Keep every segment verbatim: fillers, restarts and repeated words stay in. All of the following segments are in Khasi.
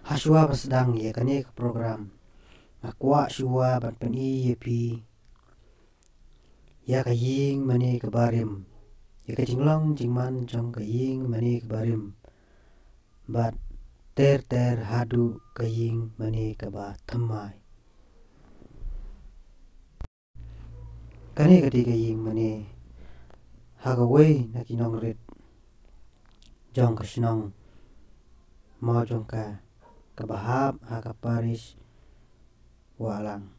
Hashwa ba sdang ïa kane ka program, nga kwah shwa ban pyni ïa phi ïa ka ïing mane kaba rim, ïa ka jinglong jingman jong ka ïing mane kaba rim, bad ter ter haduh ka ïing mane kaba thymmai. Kane ka dei ka ïing mane ha kawei na ki nongrit jong ka shnong Mawjong ka, kaba hap ha ka parish Wahlang.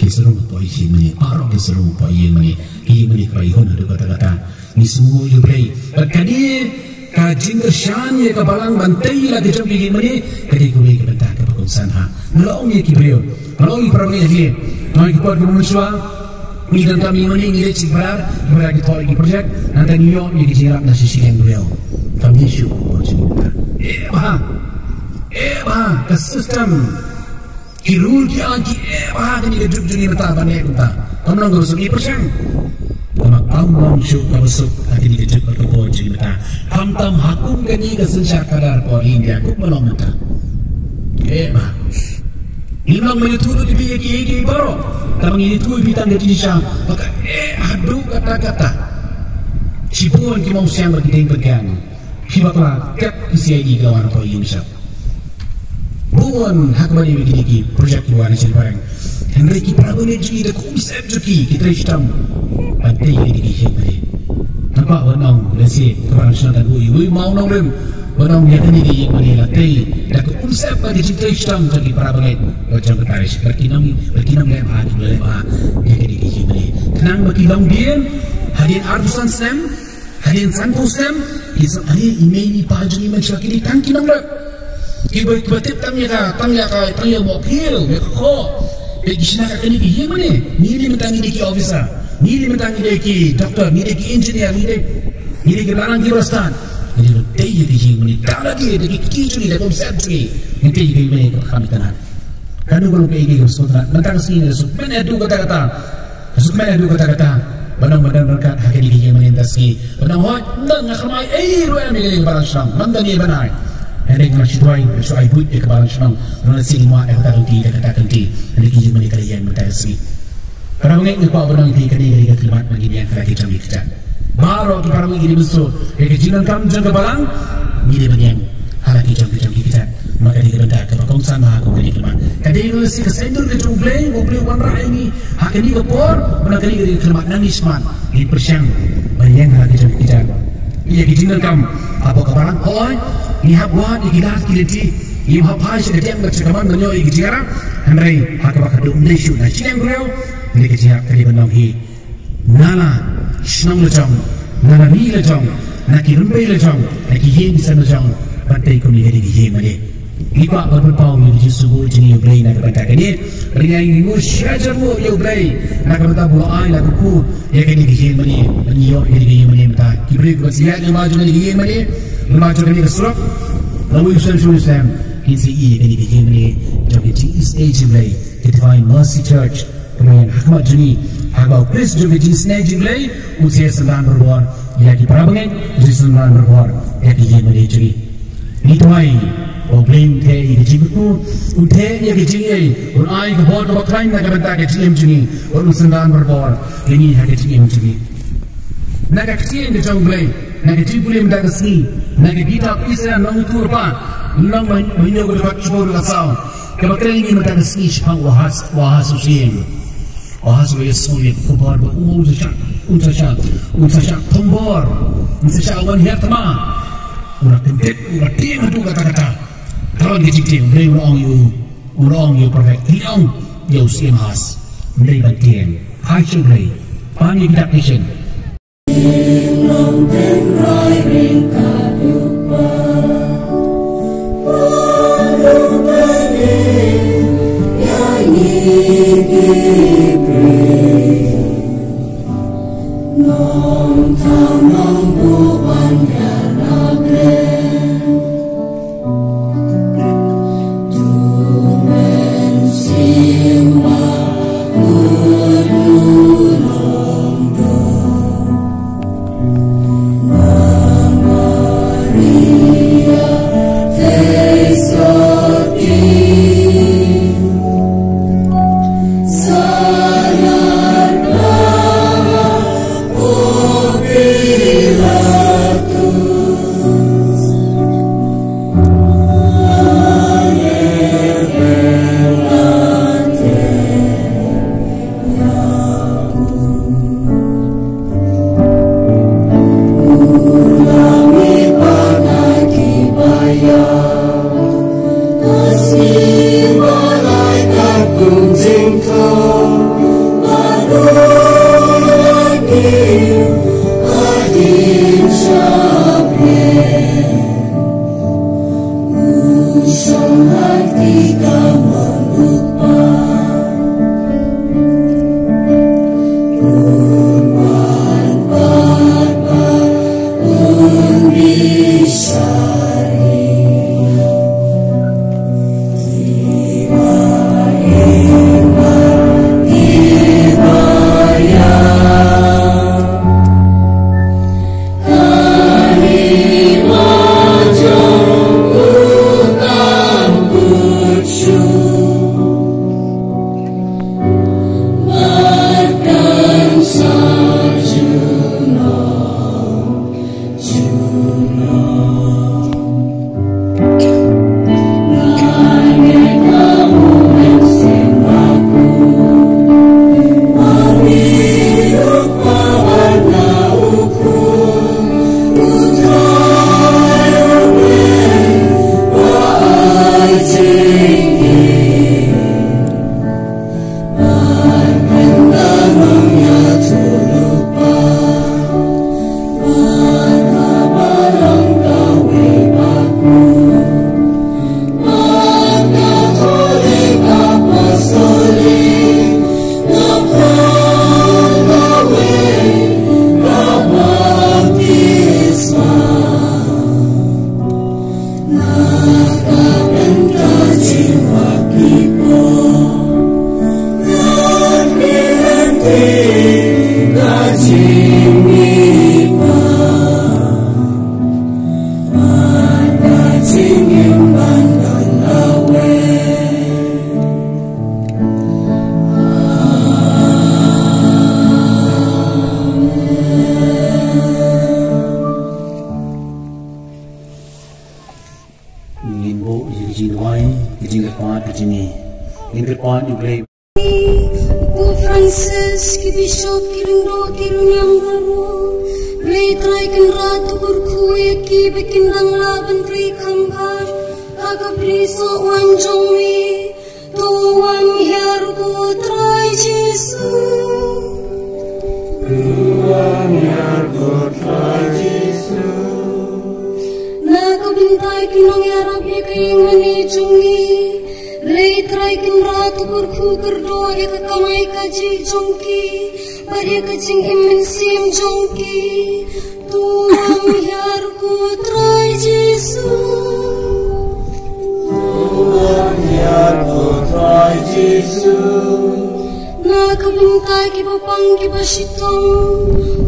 Ki sarong hapoh ïing mane, baroh ki sarong hapoh ïing mane, ïing mane kaba ïehun haduh katta katta. Ngi sngewnguh ïa U Blei. Bad ka dei ka jingkyrshan ïa ka balang ban tei la ka jong ki ïing mane, ka dei kawei ka bynta kaba kongsan ha. Nga ong ïa ki briew, nga ong ïa ki para bangeit ïa ki. Ki por ki mynshuwa, ngi donkam ïa mane, ngi leit sha ki para, ki para ki thoh ïa ki project, nangta ngi ïoh ïa ki jingïarap na shisha ki briew. Kam ïoh shuh ka por jong ngi mynta. Eh bha. Eh bha, ka system. Ki rule ki aiñ ki eh bha ha kane ka juk jong ngi mynta ban leh kumta. Kam long kaba suk, ngi pyrshang. Tangba kam long shuh kaba suk ha kane ka juk bad ka por jong ngi mynta. Khamtam ha kum kane ka synshar khadar por India kumba long mynta. Eh bha. Ngim long ban ïathuh lut ïa phi ïa ki, ïa ki baroh. Tangba ngi ïathuh ïa phi tang ka jingshisha ba ka eh haduh katta katta. Shibun ki mawsiang bad ki dieng pynkiang, ki bakla, tep ki C I D ki la wan hapoh ïing shop. Bun ha kaba ïadei bad kine ki project ki wan na shnong Phareng. Hynrei ki para bangeit jong ngi da ka umsyep jong ki, ki trei shitom ban tei ïa kine ki ïing mane. Nga kwah ban ong lehse ka balang shnong kan buh ïa uwei u mawnongrim ban ong ïa kane ka ïing mane la tei da ka umsyep bad ka jingtrei shitom jong ki para bangeit bad jong ka parish. Bad ki nong, bad ki nongleh bha ki la leh bha ïa kane ka ïing mane. Khnang ba ki longdien hadien arphew san snem, hadien sanphew snem, ki sa, ani i mei i pa jong ngi mynshuwa kine tang ki nongrep. Kiba, kiba tip tang ïa ka, tang ïa ka, tang ïa u mohphiew, ïa ka khoh. Bad ki shna kat kane ki ïing mane. Ngi lei mynta ngi dei ki officer, ngi lei mynta ngi dei ki doctor, ngi dei ki engineer, ngi dei, ngi dei kiba nang kiba stad. Ngi dei ban tei ïa ki ïing mane. Tang da ki, da ki kti jong ngi, da ka umsyep jong ngi, ngin tei ïa ki mane kaba kham itynnad. Kano kano kaei kaei kaba sngewtynnat, mynta ka sngi ngi la sngewkmen haduh katta katta. Sngewkmen haduh katta katta ban ong ban don ryngkat ha kane ka ïing mane mynta ka sngi. Ban ong hooid, ym don, nga khlem ai ei ruh ïa kane ka balang shnong, ym don ei ban ai. Hynrei nga la shu duwai, nga shu ai buit ïa ka balang shnong. Nga la sngewthuh ïa kata ka lynti, ïa kata ka lynti. Hynrei ka ïing mane ka la ïeng mynta ka sngi. Para bangeit, nga kwah ban ong ïa phi, kane ka dei ka khyllipmat ba ngin ïeng ha la ki jong ki kjat. Baroh ki para bangeit, ngi dei ban sngewthuh ïa ka jingdonkam jong ka balang, ngi dei ban ïeng ha la ki jong ki jong ki kjat. Ma ka dei ka bynta kaba kongsan bha ha kane ka khyllipmat. Ka dei ruh lehse ka saiñdur ka jong U Blei, U Blei u wanrah ïa ngi ha kane ka por, ba na kane ka dei ka khyllipmat, nangta shisha ngin pyrshang ban ïeng ha la ki jong ki kjat. Ïa ki jingdonkam hapoh ka balang, hooid, ngi hap wad ïa ki lad ki lynti, ngi hap phai sha ka diang bad sha ka mon ban ïoh ïa ki jingïarap. Hynrei ha kaba khatduh ym dei shuh na shiliang briew, hynrei ka jingïarap ka dei ban long hi na la shnong la jong, na la ri la jong, na ki rympei la jong, na ki ïing ki sem la jong, ban tei kum ïa kane ka ïing mane. Ngi kwah ban pynpaw ïa ka jingsngewbha jong ngi ïa U Blei na ka bynta kane. Bad ngi ai nguh shihajar nguh ïa U Blei na ka bynta ba u la ai la ka kpu ïa kane ka ïing mane, ban ïoh ïa kane ka ïing mane mynta. Ki briew kiba sngewbha jong kane ka ïing mane, lem bad jong kane ka surok, la wei u snem sha wei u snem kin sa ïoh ïa kane ka ïing mane jong ka jingisynei jong U Blei, ka Divine Mercy Church. Kaba ïeng ha khmat jong ngi, ha kaba U Khrist jong ka jingisynei jong U Blei un sa ïasynran barabor ïa ki para bangeit, un sa ïasynran barabor ïa ki ïing mane jong ngi. Ngi duwai ba U Blei un theh ïa ka jingkyrkhu, un theh ïa ka jingïeit, un ai ka bor kaba khlaiñ na ka bynta ka jingim jong ngi, bad un synran barabor ïa ngi ha ka jingim jong ngi. Na ka ktien ka jong U Blei, na ka jingpule mynta ka sngi, na ka kitab Isaïah lynnong khyndai, lynnong ba hynñiew ka dkhot shiphew ka saw. Kaba kren ïa ngi mynta ka sngi shaphang u Ahas, u Ahas u syiem. U Ahas u ïasngew ïa ka khubor ba u un sa shah, un sa shah, un sa shah thombor, un sa shah wan hiar thma. U la kyndit, u la tieng haduh katta katta. Ka long ka jingtieng, U Blei u la ong ïa u, u la ong ïa u prophet, u la ong ïa u syiem Ahas. U Blei ban tieng. Hai sha U Blei. Pan ïa ki dak ki shin. Ngin buh ïa ka jingduwai, ka jingkyrpad ka jong ngi. Ngin kyrpad ïa U Blei. Pope Francis, ki bishop, ki lyngdoh, ki riewniam baroh, Blei Trai Kynrad to kyrkhu ïa ki ba kin dang lah ban trei kham bha ha ka bri soh wan jong me. To wan hiar ko Trai Jisu. To wan hiar ko Trai Jisu. Na ka bynta ki nongïarap ïa ka ïingmane jong ngi, Blei Trai Kynrad to kyrkhu kyrdoh ïa ka kamai kajih jong ki bad ïa ka jingim mynsiem jong ki. To wan hiar ko Trai Jisu. To wan hiar ko Trai Jisu. Na ka bynta kiba pang kiba shitom,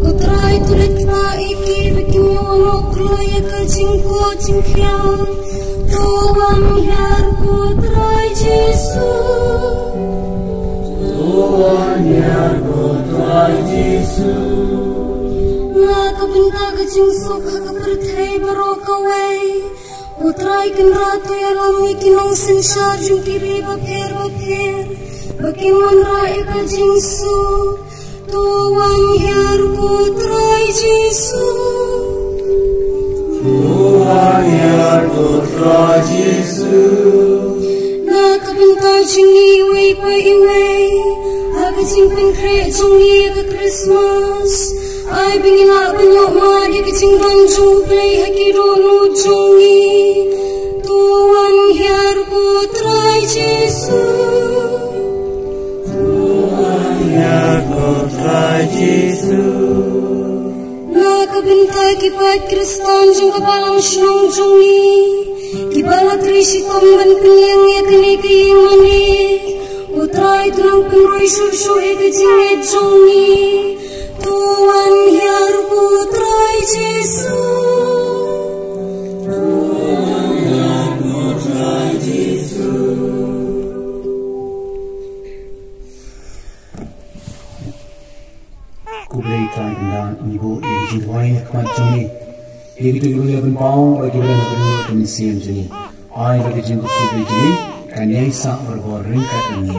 ko Trai to leit ktah ïa ki ba kin ïoh noh kloi ïa ka jingkoit jingkhiah. To wan hiar ko Trai Jisu. To wan hiar ko Trai Jisu. Na ka bynta ka jingsuk ha ka pyrthei baroh kawei, ko Trai Kynrad to ïalam ïa ki nongsynshar jong ki ri bapher bapher ba kin wanrah ïa ka jingsuk. To wan hiar ko Trai Jisu. To wan hiar ko Trai Jisu. Na ka bynta jong ngi iwei pa iwei, ha ka jingpynkhreh jong ngi ïa ka Christmas, ai ba ngin lah ban ïohmad ïa ka jingdon jong U Blei ha ki dohnud jong ngi. To wan hiar ko Trai Jisu. To wan hiar ko Trai Jisu. Na ka bynta ki paid Khristan jong ka balang shnong jong ngi, kiba la trei shitom ban pynïeng ïa kane ka ïingmane, ko Trai to nang pynroi shuh shuh ïa ka jingngeit jong ngi. To wan hiar ko Trai Jisu. To wan hiar ko Trai Jisu. Khublei Trai Kynrad, ngi buh ïa ka jingduwai ha khmat jong ngi. Ïa kito kiba ngi la pynpaw bad kiba la pynpaw ka mynsiem jong ngi. Ai ba ka jingkhublei jong ngi kan ïai sah barabor ryngkat bad ngi.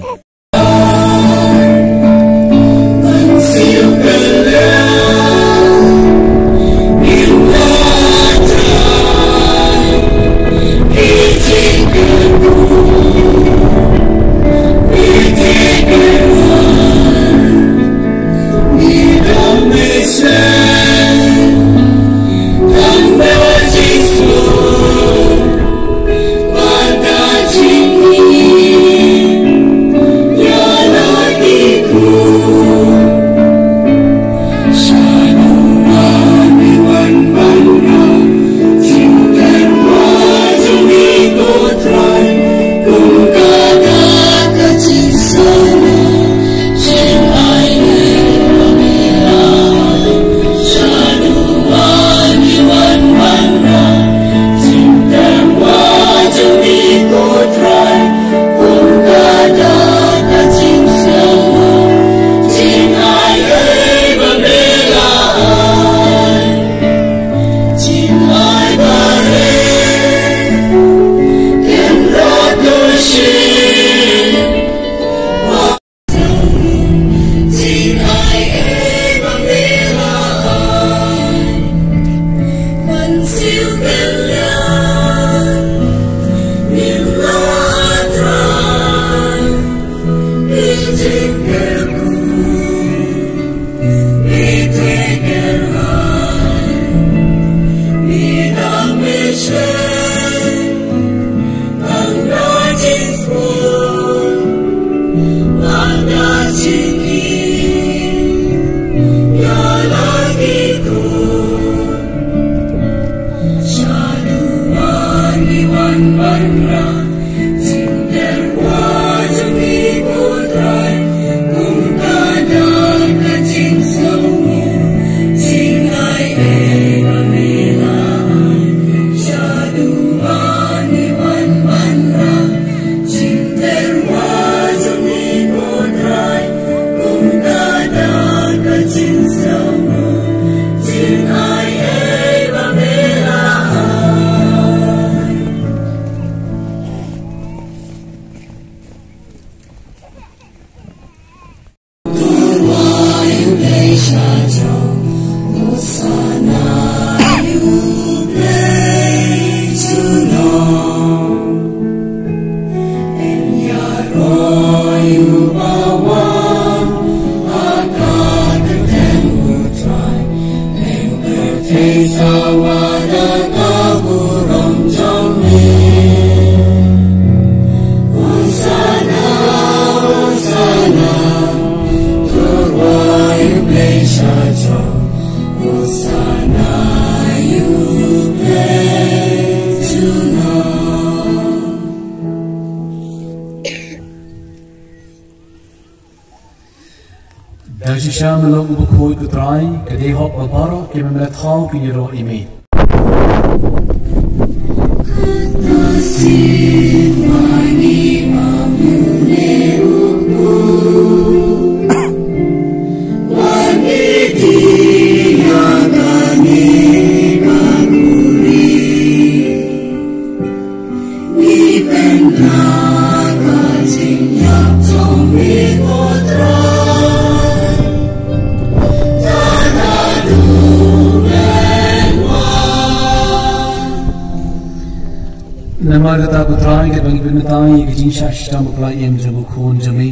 Shisha me long u bakhuid ko Trai, ka dei hok ba baroh ki me mela thaw kin ïaroh ïa me. Namar kata ko Trai, katba ngi pynmynta ïa ka jingshah shitom bakla ïa ka jong u Khun jong me,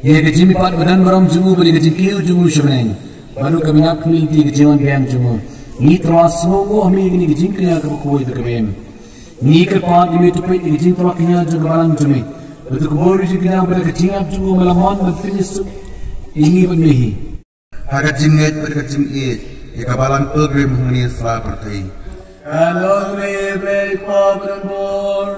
ïa ka jingmihpat ba don burom jong u bad ïa ka jingkiew jong u sha bneng, bad ruh ka bynïap khmih lynti ka jingwan biang jong u, ngi Trai sngewbha ïa kane ka jingkñia kaba khuid bad kaba im. Ngi kyrpad ïa me to peit ïa ka jingthrang kñia jong ka balang jong me, bad to kbor ïa ka jingkñia bad ka jingïap jong u me la mon bad pynïasuk ïa ngi bad me hi. Ha ka jingngeit bad ka jingïeit ïa ka balang pilgrim hangne sla pyrthei. Ka long me Blei Kpa Baroh bor,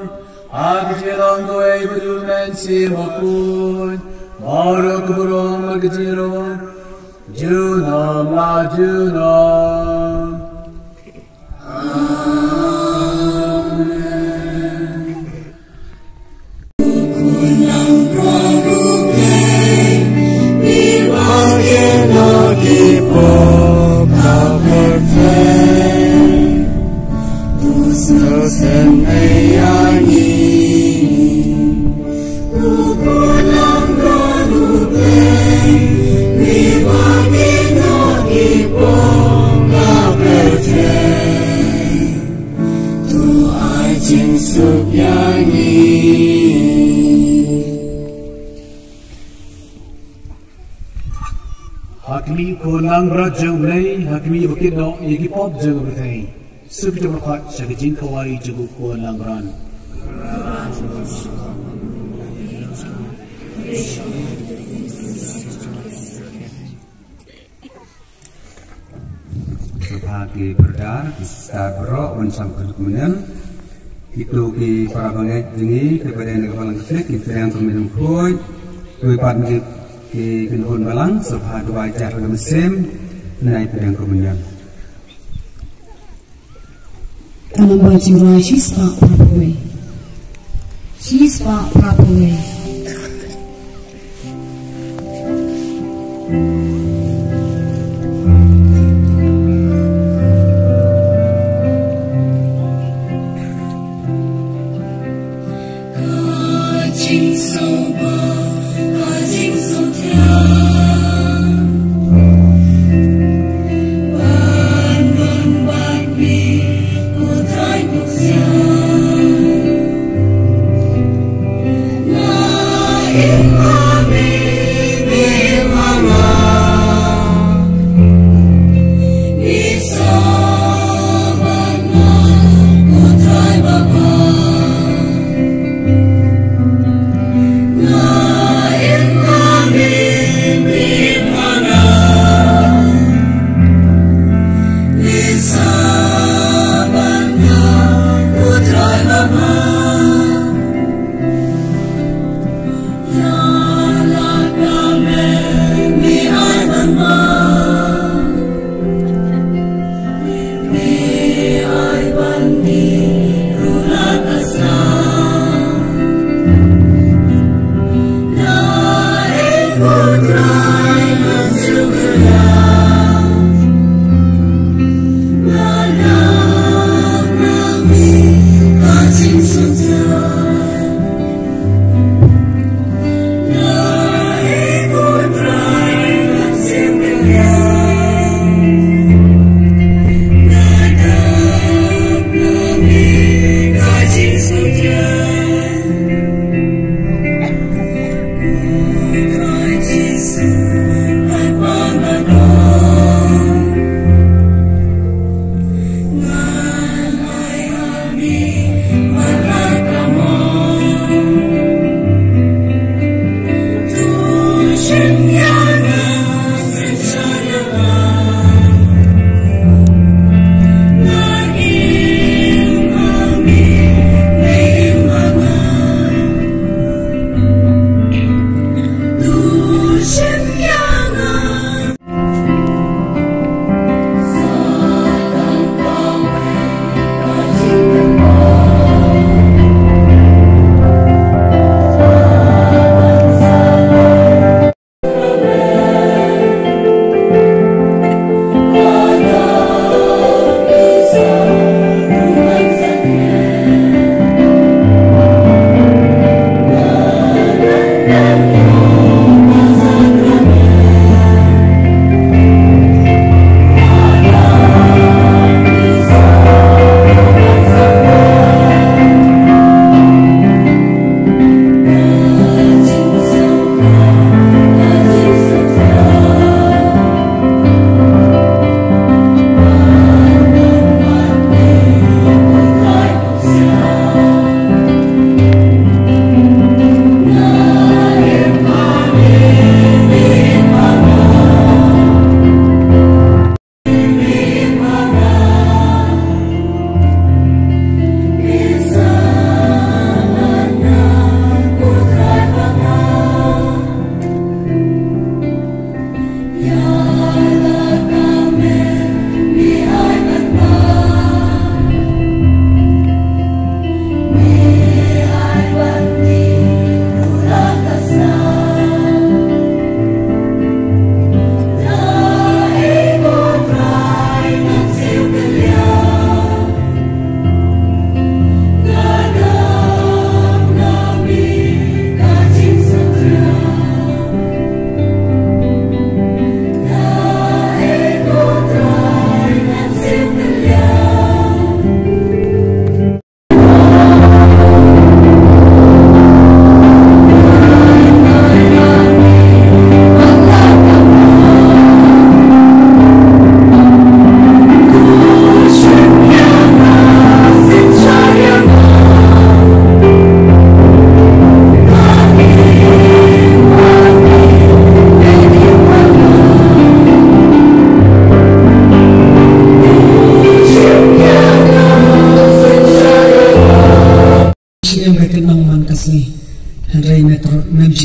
ha ka jinglong kawei bad U Mynsiem Bakhuid, baroh ka burom bad ka jingrung junom la junom. Ha khmih ko langbrot jong U Blei, ha khmih ba kit noh ïa ki pop jong ka pyrthei. Suk ïa ka pyrkhat sha ka jingkhawai jong u ko langbrot. Sngewbha ki brother, ki sister baroh, wan shim ka duk mynnin. Kito ki para bangeit jong ngi, kiba dei na ka balang Katholik, ki pdiang ka mynnin khuid, kiba pat mynnin ki kynhun balang, sngewbha to wai jar ka mynsiem, nai pdiang ka mynnin. Ka namba jingrwai shispah phra phew wei. Shispah phra phew wei.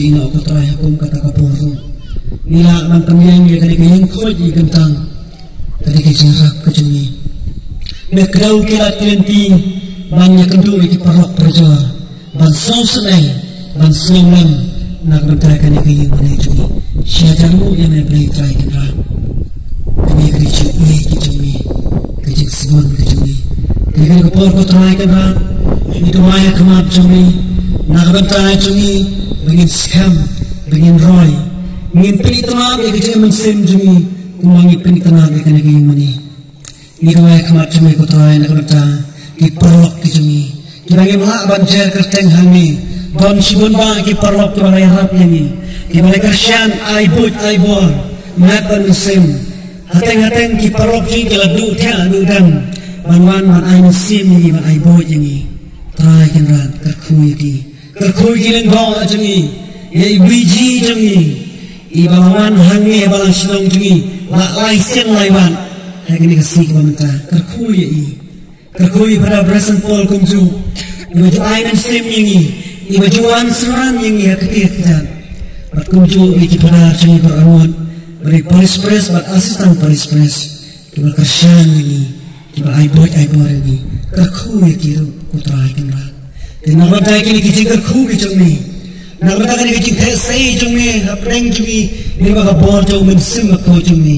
Ïa ngi, ko Trai, ha kum kata ka por ruh, ngi lah ban pynïeng ïa kane ka ïing khuid ïing kyntang, kane ka jingïarap ka jong ngi. Me kdew ki lad ki lynti ban ïakynduh ïa ki paralok parajor, ban sngewsynei, ban sngewlem na ka bynta kane ka ïing mane jong ngi. Shi hajar nguh ïa me Blei Trai Kynrad. Kane ka dei ka jingïeit ka jong me, ka jingsngew ka jong me. Te kane ka por, ko Trai Kynrad, ngi duwai ha khmat jong me na ka bynta jong ngi, ba ngin skhem, ba ngin roi, ngin pynitynnad ïa ka jingim mynsiem jong ngi, kumba ngi pynitynnad ïa kane ka ïing mane. Ngi duwai ha khmat jong me, ko Trai, na ka bynta ki paralok ki jong ngi, kiba ngim lah ban jer kyrteng hangne. Don shibun bah ki paralok kiba la ïarap ïa ngi, kiba la kyrshan, ai buit ai bor, met bad mynsiem. Hateng hateng ki paralok jong ngi ki la duh thiah duh dem ban wan ban ai mynsiem ïa ngi, ban ai buit ïa ngi. Trai Kynrad, kyrkhu ïa ki. Kyrkhu ïa ki lyngdoh jong ngi, ïa i Biji jong ngi, iba la wan hangne ha balang shnong jong ngi la lai sien lai wat ha kine ki sngi kiba mynta. Kyrkhu ïa i. Kyrkhu ïa i Phadar Bryson Paul kumjuh, iba ju ai mynsiem ïa ngi, iba ju wan synran ïa ngi ha kti ha kjat. Bad kumjuh ïa ki Phadar jong ngi baroh arngut, bad i Parish Priest bad Assistant Parish Priest, kiba kyrshan ïa ngi, kiba ai buit ai bor ïa ngi. Kyrkhu ïa ki ruh, ko Trai Kynrad. Te na ka bynta kine ki jingkyrkhu ki jong me, na ka bynta kane ka jingtheh sei jong me hapdeng jong ngi, lyngba ka bor jong u Mynsiem Bakhuid jong me,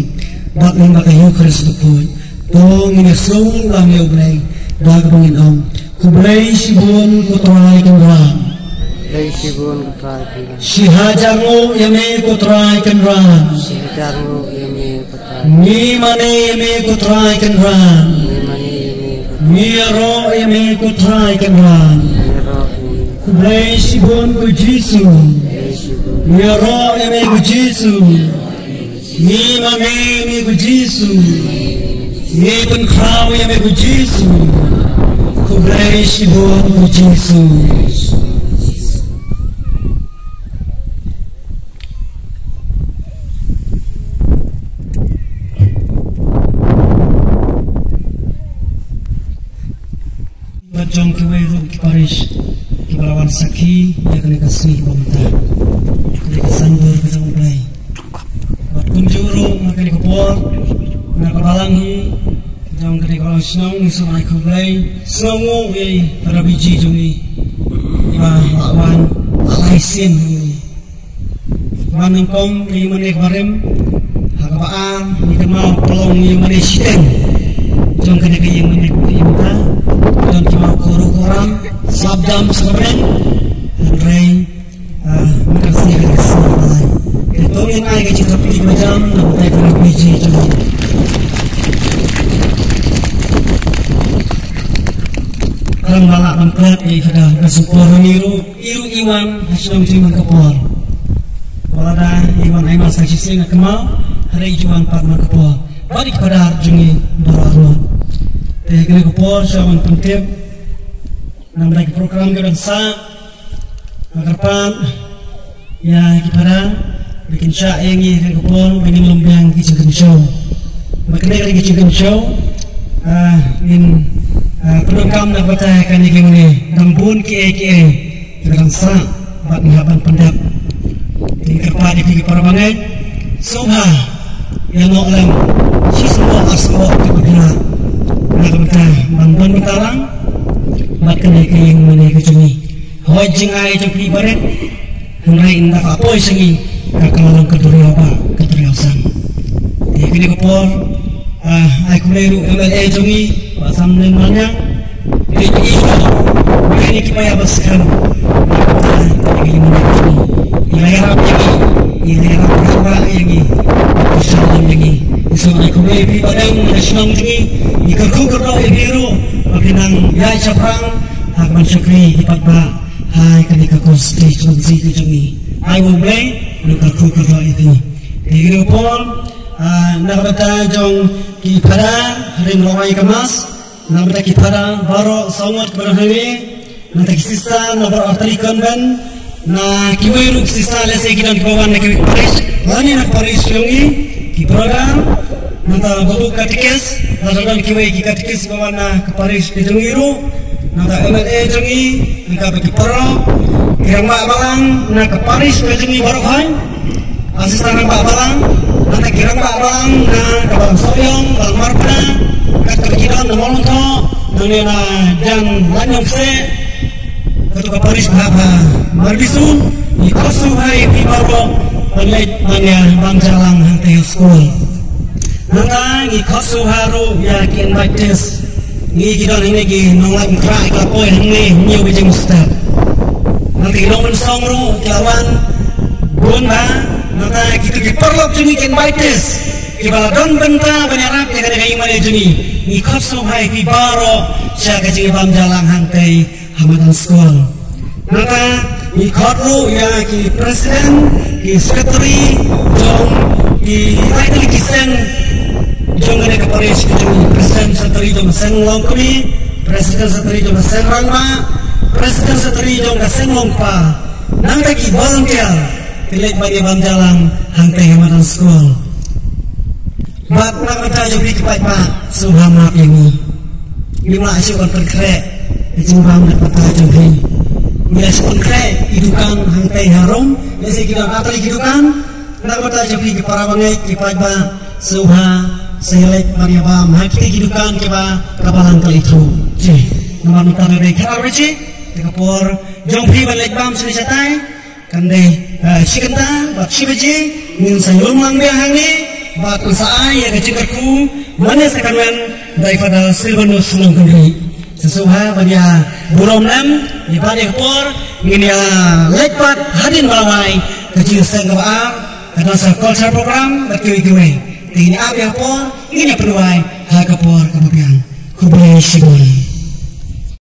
bad lyngba ka Eukharist bakhuid, to ngin ïasngewlem ïa U Blei da kaba ngin ong: Khublei shibun, ko Trai Kynrad. Khublei shibun, ko Trai Kynrad. Shi hajar nguh ïa me, ko Trai Kynrad. Shi hajar nguh ïa me, ko Trai. Ngi mane ïa me, ko Trai Kynrad. Ngi mane ïa me, ko Trai. Ngi ïaroh ïa me, ko Trai Kynrad. Ngi ïaroh ïa me. Khublei shibun, ko Jisu. Khublei shibun. Ngi ïaroh ïa me, ko Jisu. Ngi mane ïa me, ko Jisu. Ngi pynkhraw ïa me, ko Jisu. Khublei shibun, ko Jisu. Bad jong kiwei ruh ki parish kiba la wan sakhi ïa kane ka sngi ba mynta, kane ka Sunday ka jong U Blei. Bad kumjuh ruh ha kane ka por, na ka balang hi jong kane ka balang shnong, ngi sngewbha ai khublei, sngewnguh ïa i Phadar Biji jong ngi, iba la wan, la lai sien hangne. Wan nyngkong ïa i mane ka barim, ha kaba ar ngi kynmaw pynlong ïa i mane shiteng jong kane ka ïing mane ka ïing mynta. Don ki maw koro koram, slap jam sa ka bneng. Hynrei, ah, mynta ka sngi ka dei ka sngi ba lai. Te to ngin ai ka jingkyrpad ba jam na ka bynta ka Phadar Biji jong ngi. Khlem ba lah ban klet ïa i Phadar Bison Paul, hangne ruh i ruh i wan ha shnong jong ngi man ka por. Wat lada i wan ai mass ka shisien nga kynmaw, hynrei i ju wan pat man ka por. Bad ïa ki Phadar jong ngi baroh arngut. Te kane ka por sha ban pyntip na ka bynta ki program kiba dang sah. Nga kyrpad ïa ki Phadar ba kin shah ïa ngi ha kane ka por ba ngin long biang ki jingkynshew. Ba kane ka dei ka jingkynshew, ah, ngin, ah, pyndonkam na ka bynta kane ka ïing mane. Dang bun kiei kiei kiba dang sah bad ngi hap ban pyndep. Te nga kyrpad ïa phi ki para bangeit, sngewbha ïa noh lem shi symboh ar symboh kiba phi lah na ka bynta ban don bynta lang bad kane ka ïing mane ka jong ngi. Hooid, jingai jong phi barit, hynrei ynda ka poi sha ngi, ka, ka la long ka duriaw bah, ka duriaw san. Te kane ka por, ah, ai khublei ruh M L A jong ngi, Bah Samlin Mania. Te i, i, i, i, kiba ïa ba skhem. I la ïarap ïa ngi, i la ïarap ïa ngi, i la ïarap ïa ngi, i la ïarap ïa ngi. Ngi sngewbha ai khublei ïa phi ba dang ha shnong jong ngi, ngi kyrkhu kyrdoh ïa phi ruh ba phi nang ïaid shaphrang ha ka ban shakri ki paidbah ha kane ka constituency ka jong ngi. Ai U Blei un kyrkhu kyrdoh ïa phi. Te kane ka por, ah, na ka bynta jong ki Phadar hynrei rwai ka mass, na ka bynta ki Phadar baroh saw ngut kiba don hangne, na ka bynta ki sister na baroh artylli ki convent, na kiwei ruh ki sister lehse ki don kiba wan na kiwei ki parish, lane na ka parish jong ngi, ki brother, na ka bynta babu katekis, lada don kiwei ki katekis kiba wan na ka parish ka jong ngi ruh, Nangta M L A jong ngi, nangta ki para ki rangbah balang na ka parish ka jong ngi baroh hoi. Assistant rangbah balang, nangta ki rangbah balang na ka Balang Sohiong, Balang Marpna, kat ka ki don na Mawlyngkhoh, nangne na Jan Laitumkhrah, katu ka parish ba ha Marbisu. Ngi khot sngewbha ïa phi baroh ban leit ban ïa bam jingïalang hangtei ha skul. Nangta ngi khot sngewbha ruh ïa ki invitees. Ngi ki don hangne ki nonglait nongkhrah ki la poi hangne hynñiew baje mynstep. Nangta ki nongmynsong ruh ki la wan bun bha. Nangta kitu ki paralok jong ngi ki invitees kiba la don bynta ban ïarap ïa kane ka ïingmane jong ngi. Ngi khot sngewbha ïa phi baroh sha ka jingïabam jingïalang hangtei ha madan skul. Nangta ngi khot ruh ïa ki president, ki secretary jong ki lai tylli ki seng jong kane ka parish ka jong ngi, president secretary jong ka seng Longkmie, president secretary jong ka seng Rangbah, president secretary jong ka seng Longkpa. Nangta ki volunteer ki leit ban ïabam jingïalang hangtei ha madan skul. Bad na ka bynta jong phi ki paidbah, sngewbha map ïa ngi. Ngim lah shuh ban pynkhreh ka jingbam na ka bynta jong phi. Ngi la shu pynkhreh i dukan hangtei harum, lehse ki don ar tylli ki dukan. Na ka bynta jong phi ki para bangeit ki paidbah, sngewbha sa ïaleit ban ïabam ha kitei ki dukan kiba ka balang ka la ïathuh. Ji, namar mynta ka dei khatar baje, te ka por jong phi ban leit bam shane shatai kan dei, eh, shi kynta bad shi baje. Ngin sa ïalum lang biang hangne bad ngin sa ai ïa ka jingkyrkhu mane sa kan wan da i Father Silvanus Nongkynrih. Sa sngewbha ban ïa burom lem ïa bad ïa ka por ngin ïa leit bad hadien ba la wai ka jingseng kaba ar, ka dance culture program bad kiwei kiwei. Te ngin ïa ap ïa ka por, ngin ïa pynduwai ha ka por kaba biang. Khublei shibun.